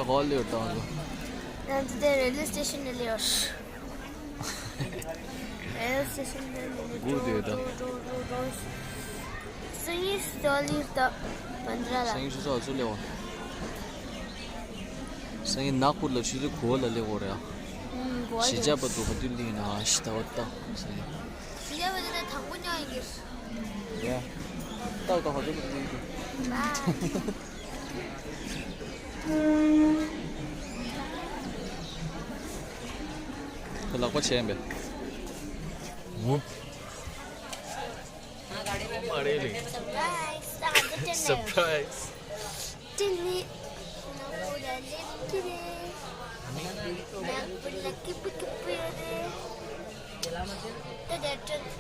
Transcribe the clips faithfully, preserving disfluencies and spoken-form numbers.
ཧོལ་ཡོད་དང་། ང་ཚོ་དེ་རེལ་ཝེ་སི་ཊེ་ཤན་ནས་སླེབས་ཡོད། རེལ་ཝེ་སི་ཊེ་ཤན་ནས་སླེབས་ཡོད། སྒུག་བསྡད་ཡོད་ད། སང་ཉིན་སྟོད་ལི་ད་བན་དྲ་ལ། སང་ཉིན་ཆུ་ཚོད་ག་ཚོད་སླེབས་འོང་། སང་ཉིན་ནག་པུར་ལ་ཆུ་ཚོད་དགུ་པ་ལ་སླེབས་དགོས་རེད་ཨ། ཨུམ། དགུ་པ་གཞིས་ཆགས་བར་དུ་ག་དུས་སླེབས་ཡིན་ན་ཨ་ཤི་ད་བ་ད་སང་ཉིན། གཞིས་ཆགས་བར་དུ་ད་དང་པོ་ཉོ་ཡིན་གྱི། ཡ། ཏག་ཏག་ཧོ་ཏེ་པུ་ཏི་ཏི། ཁོ་ལག་པ་ཆེན་པས། ཝུབ། མ་རེད་ལེ། སར་པ་རའི་སི། སར་པ་རའི་སི། ཏི་ནི། ནག་པོ་ལ་ལེབ་ཀི་རེད། ནག་པོ་ལ་ཀི་པུ་ཀི་པུ་ཡོད་རེད། ད་དེ་ཏྲི།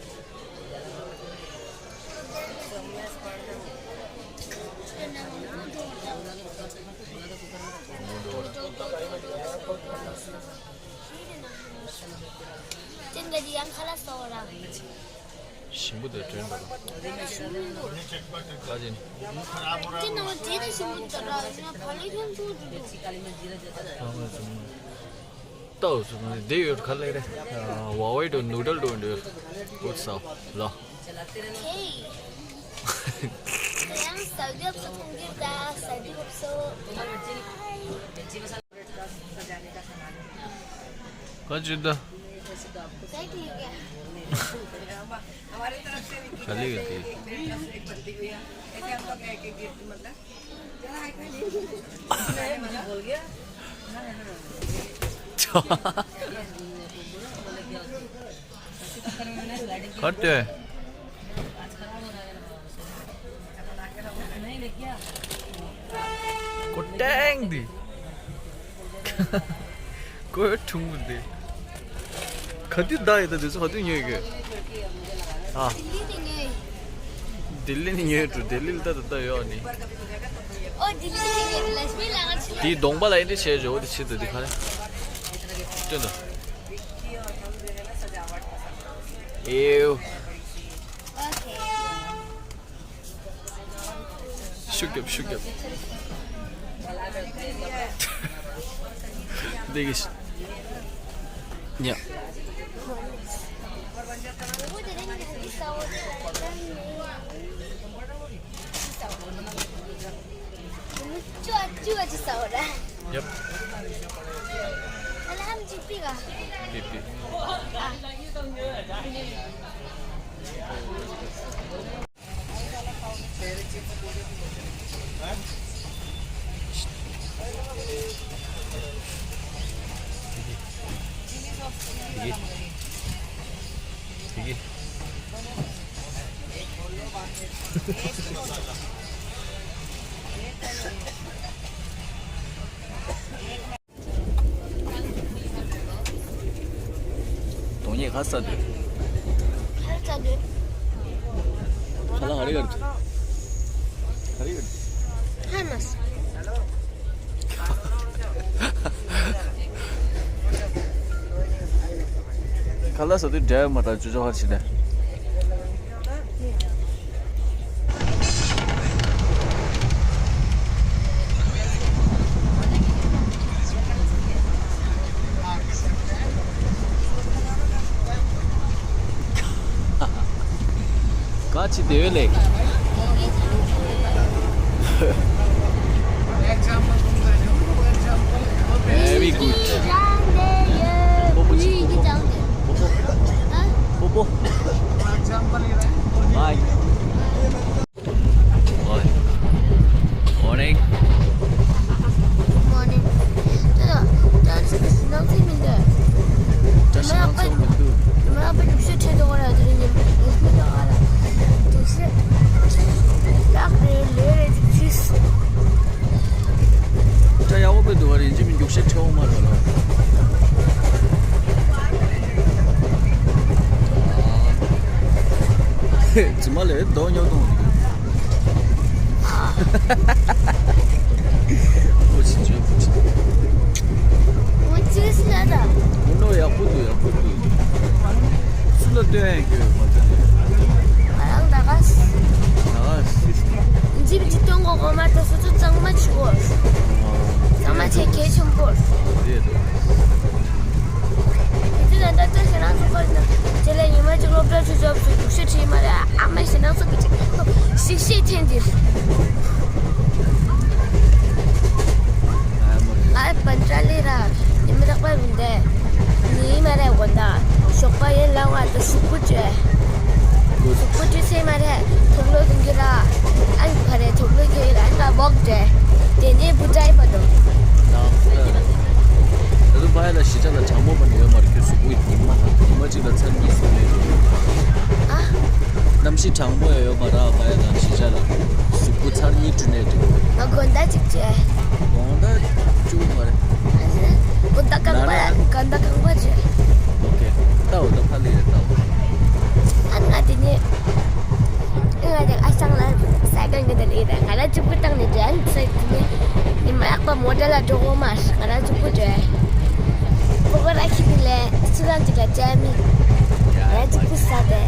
ཏྲི་འགའ་ཅིག་ཡང་ཁ་ལག་ཟ་བ་ར། ཞིམ་པོ་འདུག་དྲན་པ་དང་། ཞིམ་པོ་འདུག་ཁ་ཅན། ཅི་ནང་བྲིས་ཏེ་ཞིམ་པོ་འདུག་ར་ཡིན་ན་བ་ལེ་ཁྱོད་ཚོ་འདུག་ཨ་མ་ཚོ་མ་ཏོ་ཚོ་མ་འདི་ཡོད་ག་ལེ་རེད། ཝ་ཝའི་འགྲོ་ནུ་ཌལ་འགྲོ་འདུག་ཨུ་ཚ་ལ། ཁེ། ཡང་ཟ་རྒྱབ་སོ་ཐོང་རྒྱུ་ད་ཟ་རྒྱབ་སོ། कौन चुनता? हमारे तरफ से भी खा लेगा। ऐसे हम लोग एक एक गिफ्ट मतलब। करते हैं। कोटेंग दी। कोई ठुंग दे। खती दाई तो दिसो खती नहीं के। हाँ। दिल्ली नहीं है तो दिल्ली तो तो यो नहीं। ओ दिल्ली नहीं है लक्ष्मी लगा छी। दी दोंबा लाई दे छे जो दी छी तो दिखा ले। चलो। एव। ओके। ཤུགས་རྒྱོབ་ཤུགས་རྒྱོབ། འདི་གིས། ཉ། ཡབ། ཨ་ལ་ཧམ་ཅིག་པི་ག་པི་པི། དོང་ཉེ་ཁ་ས་དེ། ཁ་ལ་ཧ་རི་གར། ཧ་རི་གར། ཧ་མ་སི། ཁ་ལ་ས་དེ་འདྲ་མ་ད་ཅོ་ཅོ་ཧར་ཆི་ལ། ག་ཅི་དེ་བས་ལེགས། Very good. ཧ། ཧ། ཧ། Bye. Morning. Morning. ད་ད་ནང་ཚན་མི་འདུག་ད་ནང་ཚན་མི་འདུག་མ་པ་ཉི་ཤུ་ཁྲི་དོ་ར་དེ་ཉི་ཤུ་དོ་ར་དེ་ཤི། ལག་རེ་ལེ་རེ་ཅིག་ཤི། ད་ཡག་པོ་དཔེ་འདུག་བ་རེད། ཅི་མི་རྒྱུག་ཤར་ཁྲེའོ་མ་རེད་ལ། ཙི་མ་ལས་རྡོ་ཉོ་གཏོང་། པོ་ཆི་ཆོས་པོ་ཆི། ཨོ་ཅི་སི་ལ་ད། ཨོ་ནོ་ཡག་པོ་འདུག་ཡག་པོ་འདུག་སུ་ལ་སྟོན་ཡང་གི་མ་ཚད་ནས། ང་རང་ད་ག་ས། ད་ག་ས། ཇི་བི་ཇི་སྟོན་གོ་གོ་མ་ད་སོ་སོ་གཙང་མ་བྱེད་གོ་གཙང་མ་བྱེད་ཁེ། རེད་འདུག་དེ་ནས་ད་ལྟ་ཞེད་སྣང་ཚོགས་པ་ཡིན་ན་རྗེས་ལ་ཉི་མ་གཅིག་སློབ་གྲྭར་ཆུ་ཆབ་སུ་སྡུག་ཤོས་ཁྲིད་མ་རེད། ཨ་མའི་ཞེད་སྣང་ཚོགས་པ་ཅིག་ཞིག་ཤེས་ཐེན་འདིར། ཨ་པན་ཏྲ་ལི་ར་ཉི་མ་རག་པ་མིན་ཏེ། ཉི་མ་རེ་དགོན་ད་ཞོགས་པ་ཡན་ལ་བ་དུ་ཤུག་པུ་ཅེ། ཤུག་པུ་ཅེ་སེ་མ་རེ་ཐོག་ལོ་དུང་གི་ར། ཨན་ཁ་རེ་ཐོག་ལོ་གི་ར་ཨན་ཁ་བོག་ཅེ། དེ་ནས་བུ་ཏྲའི་པ་དོ། ད་ད་དུང་བ་ཡ་ལ་གཞིས་ཆགས་ལ་གྲང་མོ་པ་ནི་ཡོད་མ་རེད། ཁྱོད་གཟུགས་པོ་ཉི་མ་དང་ཉི་མ་གཅིག་ལ་ཚར་གཉིས་སུ་མེད་འགྲོ། ཨ། གནམ་གཤིས་གྲང་མོ་ཡོད་མ་ར་བ་ཡ་ལ་གཞིས་ཆགས་ལ་གཟུགས་པོ་ཚར་གཉིས་བཀྲུས་ནས་འགྲིག་ང་དགོང་དག་ཅིག་བྱས། དགོང་དག་བཅུ་མ་རེད། དགོང་དག་རྐང་པ་ན་ན། དགོང་དག་རྐང་པ་བྱས། ཨོ་ཁེ། ལྟ་འོ་ད་ཕ་ལི་རེད་ལྟ་འོ། ཨ་ང་དེ་ནས། ང་དེ་ཨ་ཞང་ལ་ས་གང་གི་ད་ལི་རེད། ང་ར་གཅིག་པུ་བཏང་ནས་བྱས་ཨ་ཚེ་དེ་ནས་ཉི་མ་ཡག་པ་མོ་ཊ་ལ་འགྲོ་གོ་མ་ང་ར་གཅིག་པུ་བྱས། ཕོ་བ་ར་ཁྱི་དེ་ལས་སུ་རང་ཅིག་ལ་བྱས་མི། ང་ར་གཅིག་པུ་ས་དེ།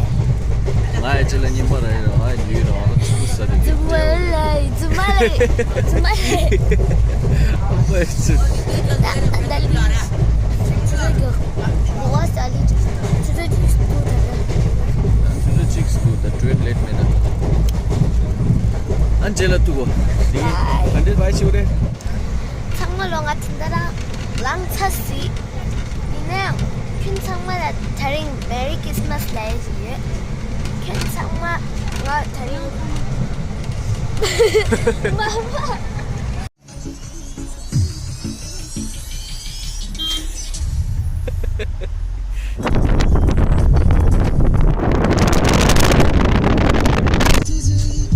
ང་ཡ་ཅི་ལ་ཉིན་པ་ར་ཡ་ར་ཨ་ལུས་ར་ཨ་ཅིག་པུ་ས་དེ་ཙུ་མ་ལ་ཙུ་མ་ལ་ཙུ་མ་ལ། ཨ་ཕ་ཡ་ཅི། ད་ད་ལི་ཙུ་ལ་གི་ཨོ་ས་ལི་ཙུ་ཙུ་ཅིག་སུ་ད་ད། ཙུ་ཙུ་ཅིག་སུ་ད་ཊེན་ལེཊ་མེད་ད། ཨན་ཇེ་ལ་ཏུ་གོ། དེ་ག་འདྲེ་བའི་ཤིའུ་རེ། ཚང་མ་ལོ་ང་དེ་འདྲ་རང་ལངས་ཚར་སྲིད། ཡིན་ནའང་ཁྱོད་ཚང་མ་ལ་དེ་རིང་Merry Christmas་ལབ་ཡ་ཞིག་ཡོད། ཁྱོད་ཚང་མ་ང་དེ་རིང་མ་མ།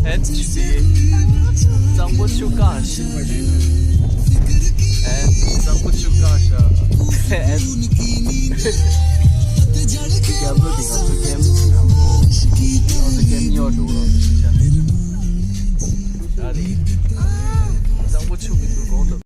ཨེ་ཅི་སི་གཙང་པོ་ཆུ་བཀག་ཤིང་། ཨེ་གཙང་པོ་ཆུ་བཀག་ཤ། ཨེ་ཅི་སི་རྒྱབ་ལོ་དེ་ག་ཚོད་ཀེམ་ང་ཚོ་ཀེམ་ཉོ་འགྲོ་རོགས་ཞེས་བྱ། ཨ་ནི་གཙང་པོ་ཆུ་གི་དུས་གོང་དུ།